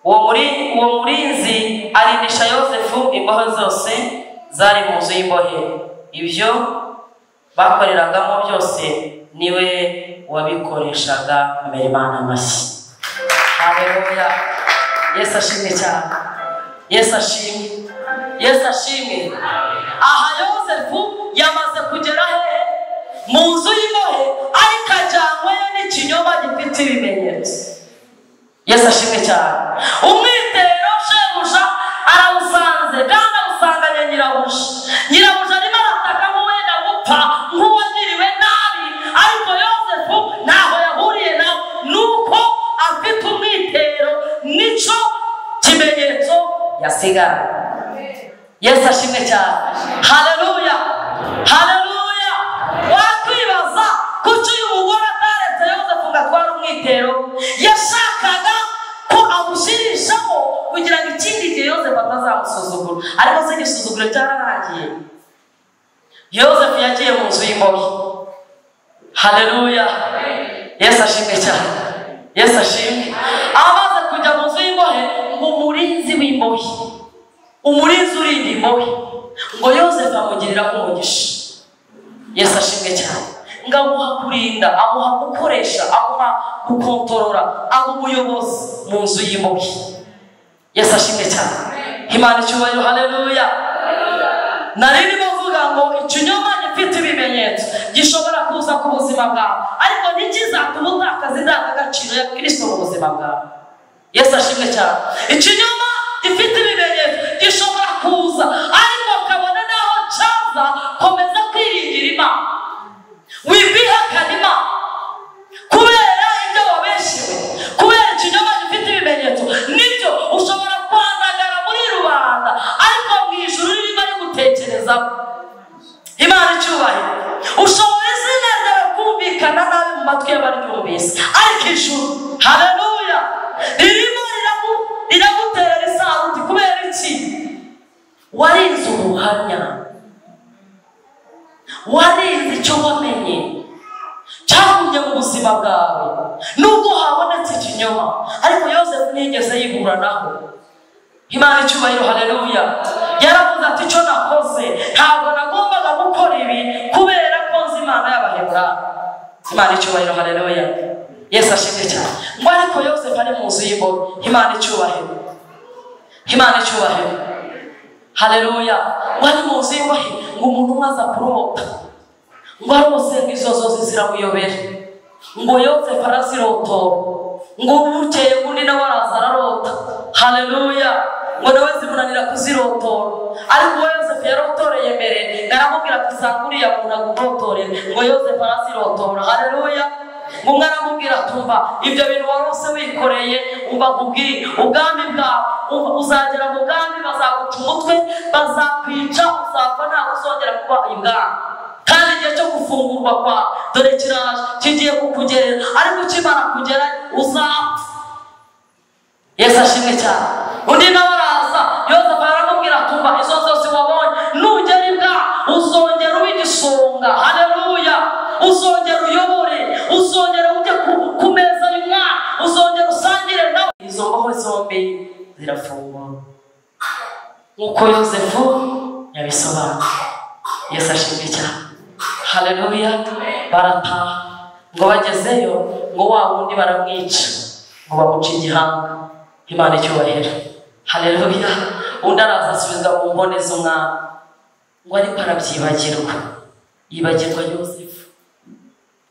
uwo murinzi arindisha Yosefu imbohe zose zari mu nzu y'imbohe. Ibyo bakoreragamo byose niwe wabikoreshaga. Komera Imana amashyi. Haleluya. Yesu ashimwe cyane. Yesu ashimwe. Yesu ashimwe. Aha Yosefu yamaze kugera hehe? Mu nzu y'imbohe, ariko ajyanyweyo n'ikinyoma gifite ibimenyetso. Yesu ashimwe cyane. Umwitero shebuja arawusanze, kandi awusanganye nyirabuja. Nyirabuja arimo arataka nk'uwenda gupfa, nk'uwagiriwe nabi, ariko Yosefu ntaho yahuriye nawe, nuko afite umwitero, nico kimenyetso yasigara. Yesu ashimwe cyane. Haleluya, haleluya. Wakwibaza kuki uyu mugore ataretse Yosefu ngo atware umwitero? by'igisuzuguro byararangiye. Yosefu yagiye mu nzu y'imbohe. Haleluya. Yesu ashimwe cyane. Yesu ashimwe. Amaze kujya mu nzu y'imbohe, ngo umurinzi w'imbohe, umurinzi urinda imbohe, ngo Yosefu amugirira umugisha. Yesu ashimwe cyane. Ngo amuha kurinda, amuha gukoresha, amuha gukontorora, aba umuyobozi mu nzu y'imbohe. Yesu ashimwe cyane. Imana icyubahiro. Haleluya. Nari ndimo mvuga ngo ikinyoma gifite ibimenyetso gishobora kuza ku buzima bwawe, ariko ntikizatuma utakaza indangagaciro ya Kristo mu buzima bwawe. Yesu ashimwe cyane. Ikinyoma gifite ibimenyetso gishobora kuza, ariko kabona naho cyaza, komeza kwiringira Imana, wibihakana Imana kubera ibyo wabeshewe, kubera ikinyoma gifite ibimenyetso. Nibyo ushobora kwandagara muri rubanda, ariko mu ijuru ririmo ari gutekerezaho. Imana icyubahiro. Ushobora izina ryawe kumvikana nabi mu matwi y'abaryumvise, ariko ijuru, haleluya, ririmo riragutera isaruti. Kubera iki? Warinze ubuhamya, warinze icyo wamenye cyagumye mu buzima bwawe, nubwo habonetse ikinyoma, ariko Yosefu ntiyigeze yiburanaho. Imana icyubahiro. Haleluya. Yaravuze ati icyo nakoze ntabwo nagombaga gukora ibi kubera ko nzi Imana y'Abaheburayo. Imana icyubahiro. Haleluya. Yesu ashimwe cyane. Ngo ariko Yosefu ari mu nzu y'imbohe. Imana icyubahiro. Imana icyubahiro. Haleluya. Ngo ari mu nzu y'imbohe, ngo umuntu umwe aza kurota, ngo arose ngo izo nzozi ziramuyobera, ngo Yosefu arazirotora, ngo bukeye undi nawe araza ararota. Haleluya. Ngo nawe zimunanira kuzirotora, ariko uwo Yosefu yarotoreye mbere aramubwira ati sanga uriya muntu agurotorere, ngo Yosefu arazirotora. Haleluya. Ngo umwe aramubwira tumva ibyo bintu warose wikoreye, umva nkubwire ubwami bwawe, uzagera mu bwami bazaguca umutwe, bazakwica, uzapfa, ntabwo uzongera kuba ibwami. Kandi igihe cyo gufungurwa kwawe dore kiraje, kigiye kukugerera, ariko ukimara kugera uzapfa. Yesu ashimwe cyane. Undi nawe araza, Yosefu aramubwira tumva izo nzozi wabonye, nugera ibwami uzongera ube igisonga. Haleluya. Uzongera uyobore, uzongera ujye ku meza y'umwami, uzongera usangire nawe. Izo mbohe zombi zirafungwa nk'uko Yosefu yabisobanuye. Yesu ashimwe cyane. Haleluya. Barataha, ngo bagezeyo, ngo wa wundi baramwica, ngo bamuca igihanga. Imana icyubahiro. Haleluya. Undi araza asubizwa mu mbone z'umwami, ngo ariko arabyibagirwa, yibagirwa Yosefu.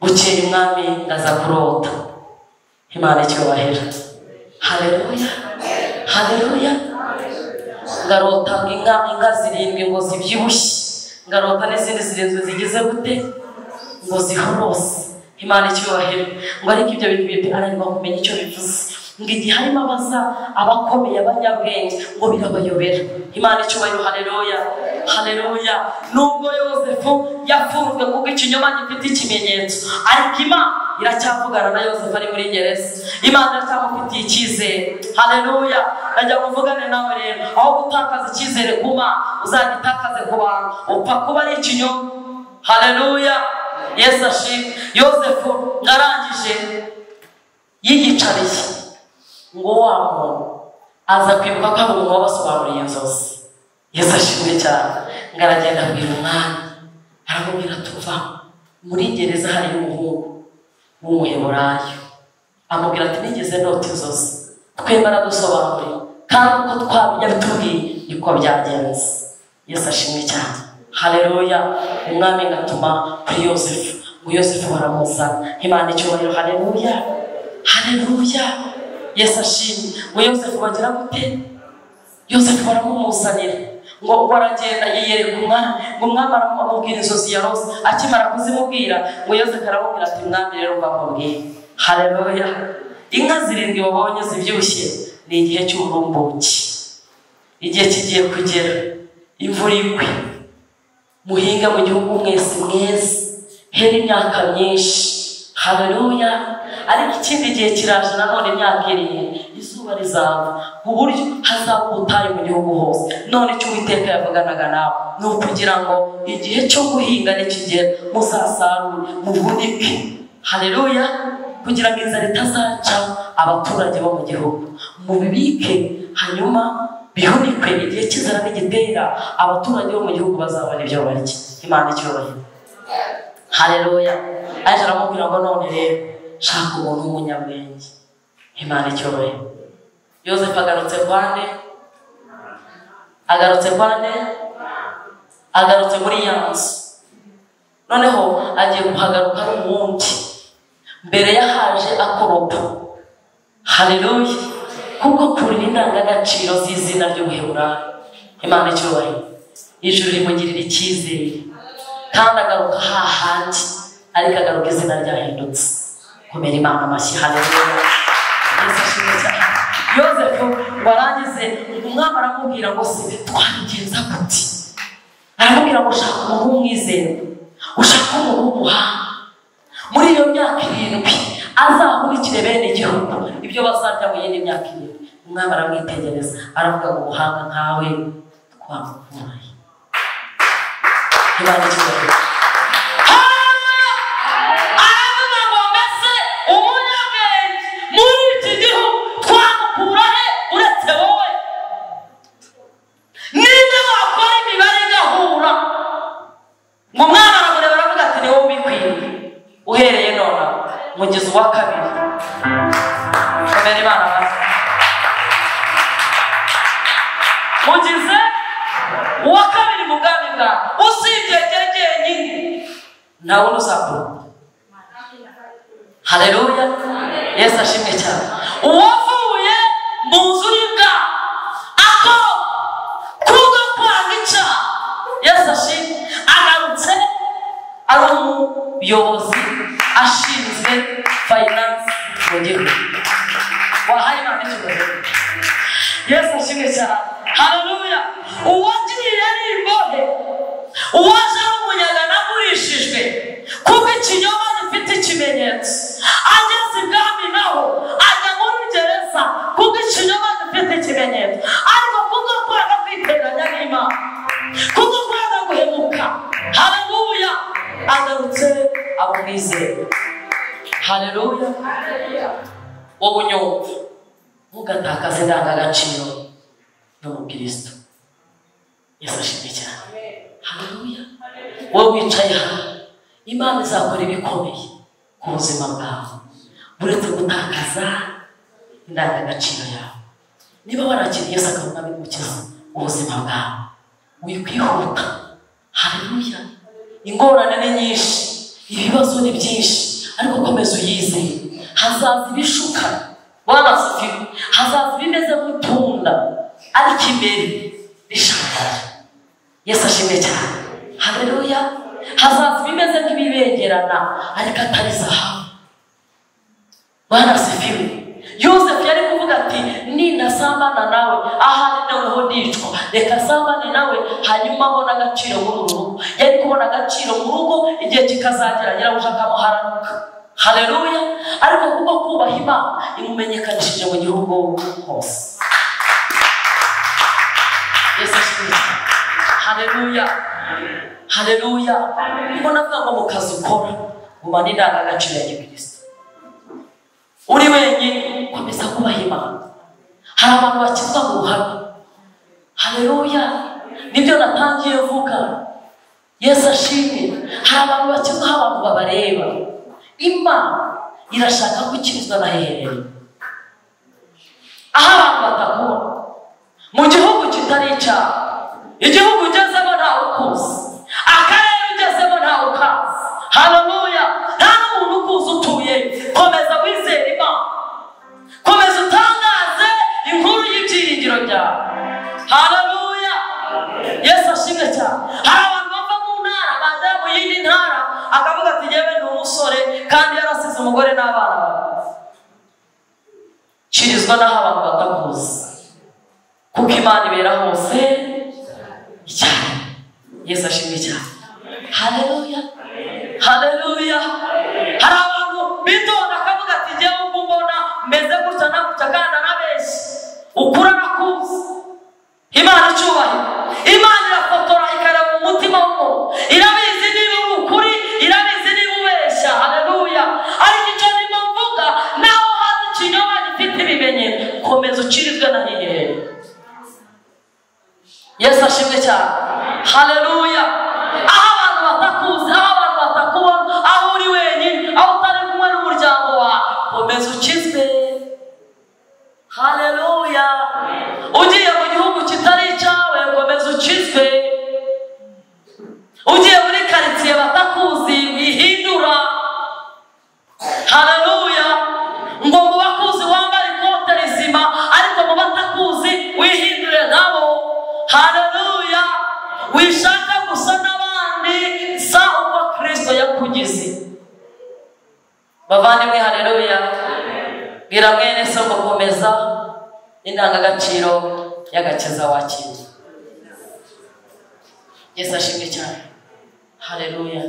Bukeye umwami aza kurota. Imana icyubahiro. Haleluya. Haleluya. Ngarota inka zirindwi ngo zibyibushye, ngarota n'izindi zirindwi zigize gute, ngo zihorose. Imana icyubahiro. Ngo ariko ibyo bintu ananirwa kumenya icyo bivuze. Ngo igihe harimo abaza abakomeye abanyabwenge, ngo birabayobera. Imana icyubahiro. Haleluya. Haleluya. Nubwo Yosefu yafunzwe kuko ikinyoma gifite ikimenyetso, ariko Imana iracyavugana na Yosefu ari muri gereza. Imana iracyamufitiye icyizere. Haleluya. Najya kuvugane nawe rero, aho gutakaza icyizere ku Mana, uzagitakaze ku bantu, upfa kuba ari ikinyoma. Haleluya. Yesu ashimwe. Yosefu ngarangije yiyicariye, ngo wa muntu aza kwibuka ko ari umuntu wabasobanuriye inzozi. Yesu ashimwe cyane. Ngo aragenda abwira umwami, aramubwira tuva muri gereza hariyo umuhungu w'umuheburayo. Amubwira ati nigeze ndota inzozi, twembi aradusobanuriye, kandi uko twabijya bitubwiye niko byagenze. Yesu ashimwe cyane. Haleluya. Umwami ngatuma kuri Yosefu, ngo Yosefu baramuzana. Imana icyubahiro. Haleluya. Haleluya. Yesu ashimwe. Ngo Yosefu bagira gute? Yosefu baramumuzanira, ngo baragenda yiyereka umwami, ngo umwami aramubwira inzozi yarose. Akimara kuzimubwira, ngo Yosefu aramubwira ati mwami rero mbamubwire. Haleluya. Inka zirindwi wabonye zibyibushye ni igihe cy'uburumbuke, igihe kigiye kugera, imvura igwe, muhinga mu gihugu mwese mwese, hera imyaka myinshi. Haleluya. Ariko ikindi gihe kiraje nanone imyaka irindwi izuba rizava ku buryo hazaba ubutayu mu gihugu hose. None icyo Uwiteka yavuganaga nawe ni ukugira ngo igihe cyo guhinga nikigera muzasarure muhunike. Haleluya. Kugira ngo inzara itazaca abaturage bo mu gihugu, mubibike hanyuma bihunikwe, igihe cy'inzara nigitera abaturage bo mu gihugu bazabona ibyo barya. Imana icyubahiro. Haleluya. Aje aramubwira ngo none rero shaka umuntu w'umunyabwenge. Imana icyubahiro. Yosefu agarutse kwa nde? Agarutse kwa nde? Agarutse muri ya nzu. Noneho agiye kuhagaruka ari uwundi. Mbere yahaje akoropa. Haleluya. Kuko kurira indangagaciro z'izina ry'ubuheburayo. Imana icyubahiro. Ijuru rimugirira icyizere. Kandi agaruka hahandi, ariko agaruka izina ryahindutse. Komera Imana amashyi. Haleluya. Yesu ashimwe cyane. Yosefu ngo arangize, umwami aramubwira ngo se twabigenza gute? Aramubwira ngo shaka umuntu w'umwizerwa, ushaka umuntu w'umuhanga. Muri iyo myaka irindwi azahunikire bene igihugu ibyo bazarya mu yindi myaka irindwi. Umwami aramwitegereza aravuga ngo ubuhanga nkawe twamukurahe. Imana icyubahiro. Aravuga ngo mbese umunyabwenge muri iki gihugu twamukura he uretse wowe? Ninde wakora imibare igahura? Ngo umwami aramureba aravuga ati ni wowe ubikwiye. Uhereye none mugezi wa kabiri. Komera Imana amashyi. Mugize uwa kabiri mu bwami bwawe, usibye jye jyenyine nta wundi uzakuruta. Haleluya. Yesu ashimwe cyane. Uwavuye mu nzu y'ibwami ako kubwo kwanga icyaha, Yesu ashimwe, agarutse ari umuyobozi ashinzwe finance mu gihugu. Wahaye Imana icyubahiro. Yesu ashimwe cyane. Haleluya. Uwagiye ari imbohe, uwaje ari umunyaga nagurishijwe kubwo ikinyoma gifite ikimenyetso, ageze ibwami naho ajya muri gereza kubwo ikinyoma gifite ikimenyetso, ariko kubwo kwanga kwiteranya n'Imana, kubwo kwanga guhemuka. Haleluya. Agarutse abumwizera. Haleluya. Wowe unyumva, ntugatakaze indangagaciro y'umukristo. Yesu ashimwe cyane. Haleluya. Wowe wicaye hano, Imana izakora ibikomeye ku buzima bwawe, uretse gutakaza indangagaciro yawe. Niba warakiriye Yesu akaba umwami n'umukiza ubuzima bwawe, wikwihuta. Haleluya. Ingorane ni nyinshi, ibibazo ni byinshi, ariko komeza uyizeye. Hazaza ibishuka, Bwana asifiwe. Hazaza ibimeze nk'itunda, ariko imbere rishaje. Yesu ashimwe cyane. Haleluya. Hazaza ibimeze nk'ibibengerana, ariko atari zahabu. Bwana asifiwe. Yosefu yari kuvuga ati ninasambana nawe ahari noneho ndicwa, reka sambane nawe hanyuma mbona agaciro muri uru rugo. Yari kubona agaciro mu rugo igihe kikazagera nyirabuja akamuharanuka. Haleluya. Ariko kubwo kubaha Imana imumenyekanishije mu gihugu hose. Yesu ashimwe. Haleluya. Haleluya. Mbona avuga ngo mu kazi ukora gumana indangagaciro ya gikristo. Uri wenyine komeza kubaha Imana. Hari abantu bakizwa mu ruhame. Haleluya. Nibyo natangiye vuga. Yesu ashimwe. Hari abantu bakizwa aho abantu babareba. Imana irashaka gukirizwa na hehereye, aho abantu batakubona, mu gihugu kitari icyaha, igihugu ugezemo ntawe ukuzi, akarere ugezemo ntawe ukazi. Haleluya. Nta n'umuntu ukuzi utuye. Komeza wizere Imana, komeza utangaze inkuru y'ibyiringiro byawe. Haleluya. Yesu ashimwe cyane. Hari abantu bava mu ntara bajya mu yindi ntara akavuga ati yewe ni umusore kandi yarasize umugore n'abana babiri. Kirizwa n'aho abantu batakuzi, kuko Imana ibera hose icyarimwe. Yesu ashimwe cyane. Haleluya. Haleluya. Hari abantu umuvugizi. Bavandimwe, haleluya. Bwira mwene so gukomeza indangagaciro y'agakiza wakiriye. Yesu ashimwe cyane. Haleluya,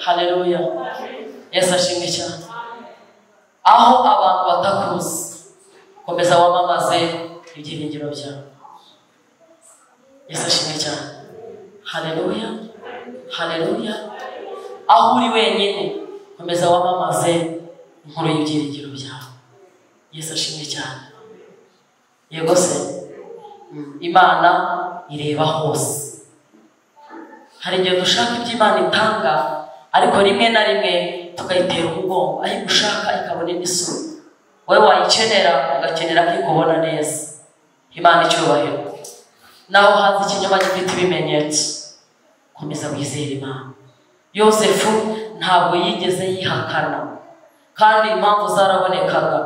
haleluya. Yesu ashimwe cyane. Aho abantu batakuzi, komeza wamamaze ibyiringiro byawe. Yesu ashimwe cyane. Haleluya, haleluya. Aho uri wenyine, komeza wamamaze inkuru y'ibyiringiro byawe. Yesu ashimwe cyane. Yego se, Imana ireba hose. Hari igihe dushaka ibyo Imana itanga, ariko rimwe na rimwe tukayitera umugongo. Aho igushaka ikabona imisoro, wowe wayikenera ugakenera ko ikubona neza. Imana icyubahiro. Naho hanze ikinyoma gifite ibimenyetso, komeza wizere Imana. Yosefu ntabwo yigeze yihakana, kandi impamvu zarabonekaga.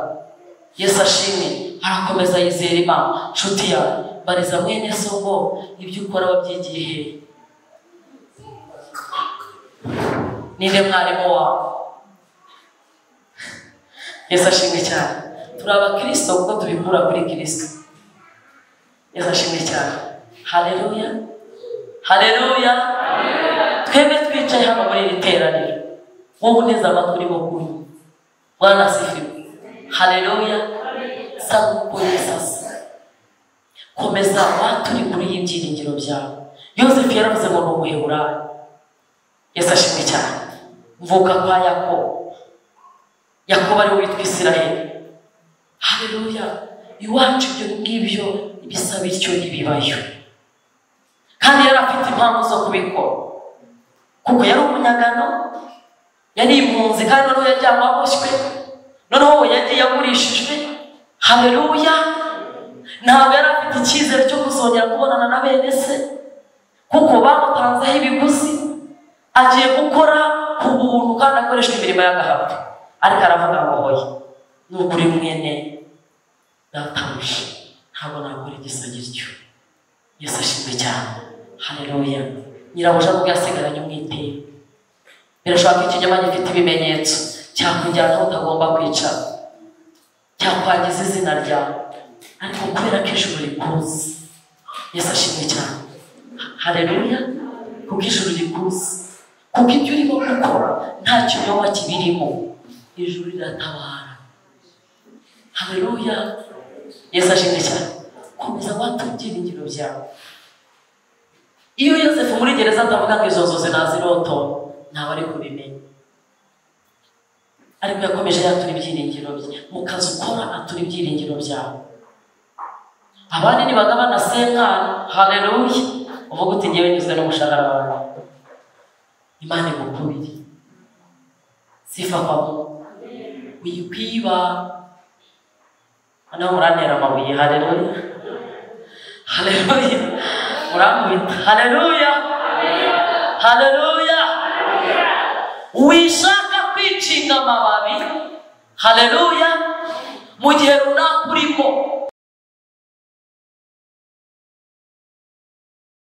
Yesu ashimwe, arakomeza yizera Imana. Nshuti yawe, bariza mwene so ngo ibyo ukora wabyigiye hehe? Ninde mwarimu wawe? Yesu ashimwe cyane. Turi abakristo kuko tubikura kuri Kristo. Yesu ashimwe cyane. Haleluya, haleluya. Twebwe twicaye hano muri iri teraniro, wowe uneze amatwi urimo kunywa. Bwana asifiwe. Haleluya. Sagukuye sasa, komeza waturi kuri y'ibyiringiro byawe. Yosefu yaravuze ngo ni umuheburayo. Yesu ashimwe cyane. Mvuka kwa Yakobo, Yakobo ari we witwa Isiraheli. Haleluya. Iwacu ibyo ngibyo ibisa bityo ntibibayo. Kandi yari afite impamvu zo kubikora, kuko yari umunyagano, yari impunzi, kandi noneho yajyanywe aboshywe, noneho we yagiye agurishijwe. Haleluya. Ntabwo yari afite icyizere cyo kuzongera kubonana na bene se, kuko bamutanzeho ibiguzi. Agiye gukora ku buntu kandi akoresha imirimo y'agahato. Ariko aravuga ngo hoya, ni ukuri mwene databuja, ntabwo nakora igisa gityo. Yesu ashimwe cyane. Haleluya. Nyirabuja nubwo yasigaranye umwitero, birashoboka ko ikinyoma gifite ibimenyetso cyakujyana aho utagomba kwicara, cyakwangiza izina ryawe, ariko kubera ko ijuru rikuzi. Yesu ashimwe cyane. Haleluya. Kuko ijuru rikuzi, kuko ibyo urimo gukora nta kinyoma kibirimo, ijuru riratabara. Haleluya. Yesu ashimwe cyane. Komeza watura ibyiringiro byawe. Iyo Yosefu muri gereza atavuga ngo izo nzozi naziroto, ntawe ari kubimenya. Ariko yakomeje yatura ibyiringiro bye. Mu kazi ukora atura ibyiringiro byawe. Abandi nibagabana senkani, haleluya, uvuga uti ngewe nyuzwe n'umushahara wawe. Imana igukubire. Sifa kwa Mungu. Wikwiba. Hano murantera amabuye. Haleluya, haleluya. Murankubita. Haleluya, haleluya. Wishaka kwicinga amababi, haleluya, mu gihe runaka urimo.